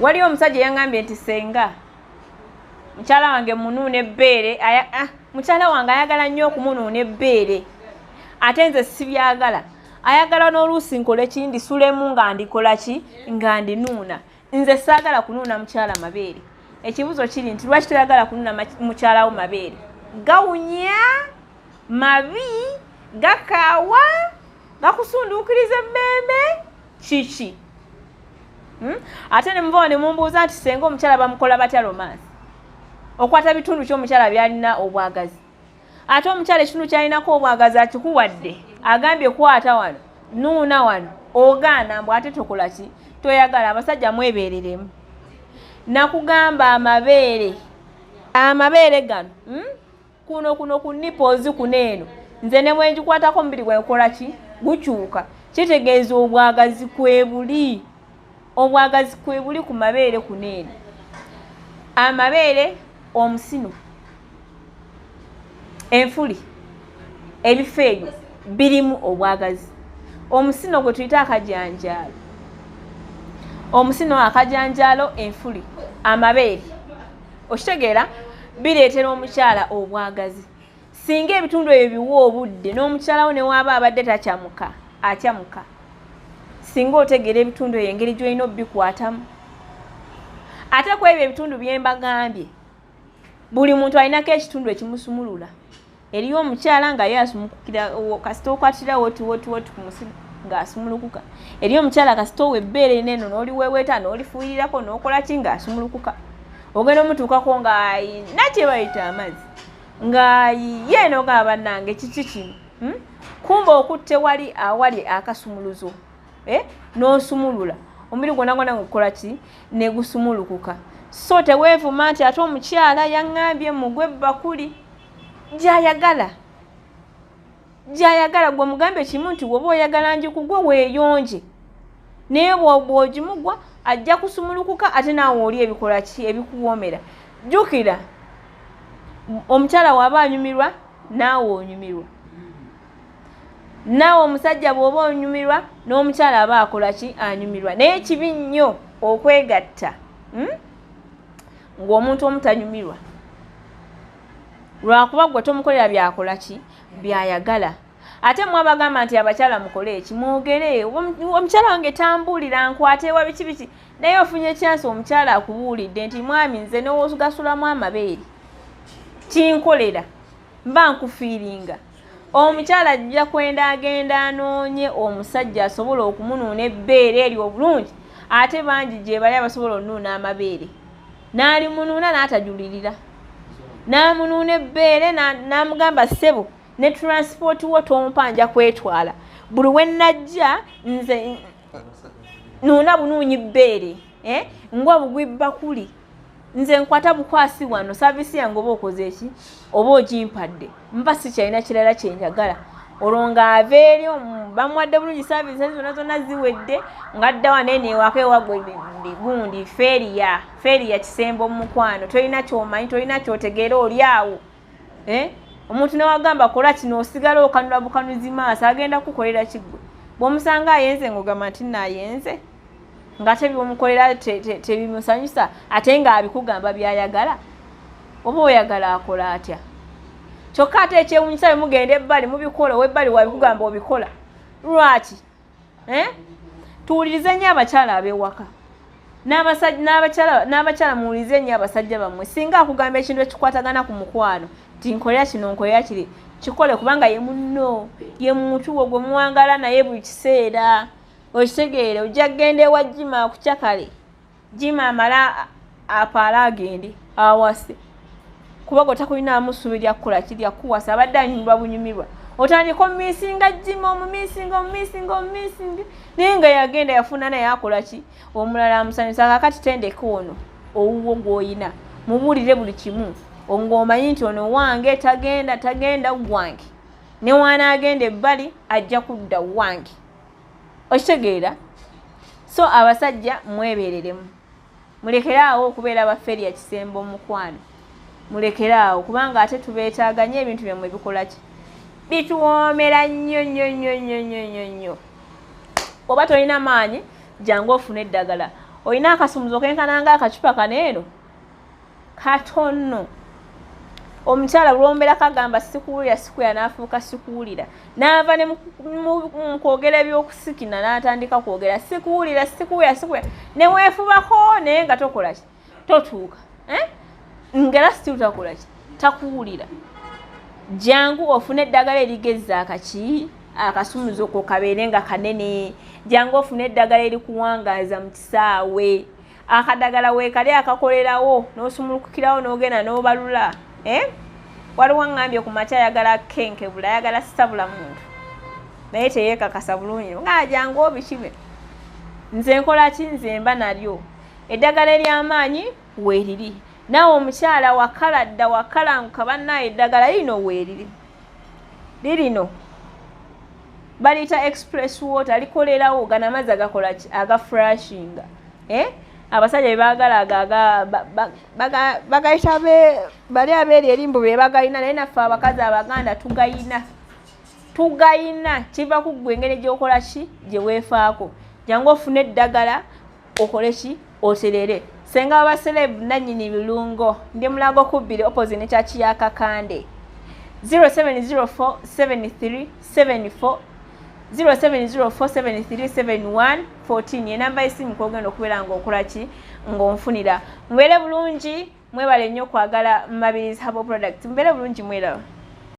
Waliwo omusajja yaŋŋambye nti senga mukyala wange munuuna ebbeere, mukyala wange ayagala nnyo okumunuuna ebbeere, ate nze sibyagala. Ayagala n'oluusi nkole ki, ndisulemu nga ndikola ki, nga ndinuuna. Nze saagala kunuuna mukyala mabeere. Ekibuuzo kiri nti lwaki toyagala kunuuna mukyala wo mabeere? Gawunya, mabi, gakaawa, gakusunduukiriza emmeeme, kiki? Ate ne muvawo ne mumbuuza nti senga omukyala bamukola batya romance? Okwata bitundu ki omukyala by'alina obwagazi? Ate omukyala ekitundu ky'alinako obwagazi akikuwadde, agambye kwata wano, nuuna wano, ogaana mbu ate tokola ki, toyagala. Abasajja mwebeereremu. Nakugamba amabeere, amabeere gano, kuno kuno ku nipples kuno eno, nze ne bwe ngikwatako omubiri gwange gukola ki, gukyuka. Kitegeeza obwagazi kwebuli, obwagazi kwebuli ku mabeere kuno eno. Amabeere, omusino, enfuli, ebifo ebyo birimu obwagazi. Omusino gwe tuyita akajanjaalo, omusino, akajanjaalo, enfuli, amabeere, okitegeera, bireetera omukyala obwagazi. Singa ebitundu ebyo biwa obudde n'omukyala wo ne waaba abadde takyamuka, akyamuka. Singa otegeera ebitundu ebyo engeri gy'olina obikwatamu. Ate ku ebyo ebitundu bye mbagambye, buli muntu alinako ekitundu ekimusumulula. Eriyo omukyala nga ye asumukukira kasita okwatira woti woti woti ku musino ng'asumulukuka. Eriyo omukyala kasita owa ebbeere neno n'oliweweeta n'olifuuyirirako n'okola ki ng'asumulukuka. Ogenda omutuukako ng'ayina kye bayita amazzi, ng'ayiye n'ogamba bannange kiki kino? Kumbe okutte wali awali akasumuluzo, n'osumulula omubiri gwonna gwonna gukola ki, ne gusumulukuka. So teweevuma nti ate omukyala yaŋŋambye mugwe ebbakuli, gy'ayagala, gy'ayagala. Gwe mugambe kimu nti bw'oba oyagala ngikugwe weeyonje, naye bw'ogimugwa ajja kusumulukuka, ate naawe oli ebikola ki ebikuwoomera. Jjukira omukyala bw'aba anyumirwa naawe onyumirwa, naawe omusajja bw'oba onyumirwa n'omukyala aba akola ki, anyumirwa. Naye kibi nnyo okwegatta ng'omuntu omu tanyumirwa, lwakuba gwe tomukolera byakola ki, byayagala. Ate mwe abagamba nti abakyala mukole eki, mwogere, omukyala wange tambuulira nkwatewa biki biki, naye ofunye chance omukyala akubuulidde nti mwami nze n'ogasulamu amabeere kinkolera, mba nkufiiringa. Omukyala ajja kwenda agenda anoonye omusajja asobola okumunuuna ebbeere eryo obulungi. Ate bangi gye bali abasobola onuuna amabeere, n'alimunuuna n'atajulirira, n'amunuuna ebbeere n'amugamba ssebo ne transport wo tompa, nja kwetwala, buli we najja nze nuuna bunuunyi bbeere, ngwa bugwi bbakuli, nze nkwata bukwasi wano, service yange oba okoze eki, oba ogimpadde, mba sikyalina kirala kyenjagala. Olwo ng'ava eri bamuwadde bulungi service zonna zonna ziwedde, ng'adda wano eno ewaka ewagwe gundi failure, failure kisembo mukwano, tolina ky'omanyi, tolina ky'otegeera, oli awo. Omuntu newagamba kola kino osigala okanula bukanuzi maaso, agenda kukolera kiggwe. Bw'omusanga ayenze ng'ogamba nti naayenze, ng'ate byomukolera tebimusanyusa, ate ng'abikugamba by'ayagala, oba oyagala akola atya? Kyokka ate ekyewuunyisa bwe mugenda ebbali mubikola, ow'ebbali wabikugamba obikola lwaki? Tuwulirize nnyo abakyala ab'ewaka n'abakyala, muwulirize nnyo abasajja bammwe. Singa akugamba ekintu ekikwatagana ku mukwano nti nkolera kino, nkolera kiri, kikole, kubanga ye munno, ye muntu wo gwe muwangala naye buli kiseera. Okitegeere, ojja kugenda ewa Jima akutya kale, Jima amala apaala agende awase, kuba gwe takulinaamu ssuubi lya kukola ki, lya kukuwasa, abadde anyumirwa bunyumirwa. Otandika omumiisinga Jima, omumiisinga, omumiisinga, omumiisinga, naye nga yagenda yafuna naye akola ki, omulala amusanyusa. Kaakati tendeka ono owuwo gw'oyina, mubuulire buli kimu ng'omanyi nti ono wange, tagenda, tagenda wange, ne wanaagenda ebbali ajja kudda wange. Okitegeera? So abasajja mwebeereremu, mulekere awo okubeera ba failure kisembo omukwano, mulekere awo, kubanga ate tubeetaaga nnyo. Ebintu byammwe bikola ki, bituwoomera nnyo nnyo nnyo nnyo nnyo nnyo nnyo. Oba tolina maanyi, jangu ofune eddagala. Olina akasumuzo kenkana nga akacupa kano eno katono. Omukyala lwombera kagamba sikuwulira sikuwulira, n'afuuka sikuwulira, n'ava ne mu kwogera ebyokusikina n'atandika kwogera sikuwulira sikuwulira sikuwulira, ne weefubako naye nga tokola ki, totuuka, eh? Ngera still takola ki, takuwulira. Jangu ofune eddagala erigezza akaki akasumuzo ko kabeere nga kanene. Jangu ofune eddagala erikuwangaaza mu kisaawe. Akadagala weekali akakolerawo n'osumulukukirawo n'ogenda n'obalula, eh? Waliwo aŋŋambye ku makya ayagala kenkebula, ayagala sitabula muntu, naye teyeekakasa bulungi nga jangu obikime. Nze nkola ki? Nze mba nalyo eddagala ery'amaanyi weeriri. Naawe omukyala wakala dda, wakalanguka, bannaaye, eddagala lino weeriri, lirino baliyita Express Water, likolerawo. Gano amazzi agakola ki? Agaflushinga, eh? Abasajja bebaagala bagayita bali abeeri erimbu be bagayina, naye naffe abakazi Abaganda tugayina, tugayina. Kiva ku ggwe engeri gy'okola ki, gye weefaako. Jangu ofune eddagala okole ki, oterere. Senga aba celeb, nannyini bilungo, ndi Mulago kubbiri, opposite ne kyaki ya Kakande. 0704 73 74 0704737114 yenamba y'essimu kwogenda okubeera ng'okola ki, ng'onfunira. Mubeere bulungi, mwebale nnyo okwagala Mabirizi Herbal Product. Mubeere bulungi, mweraba.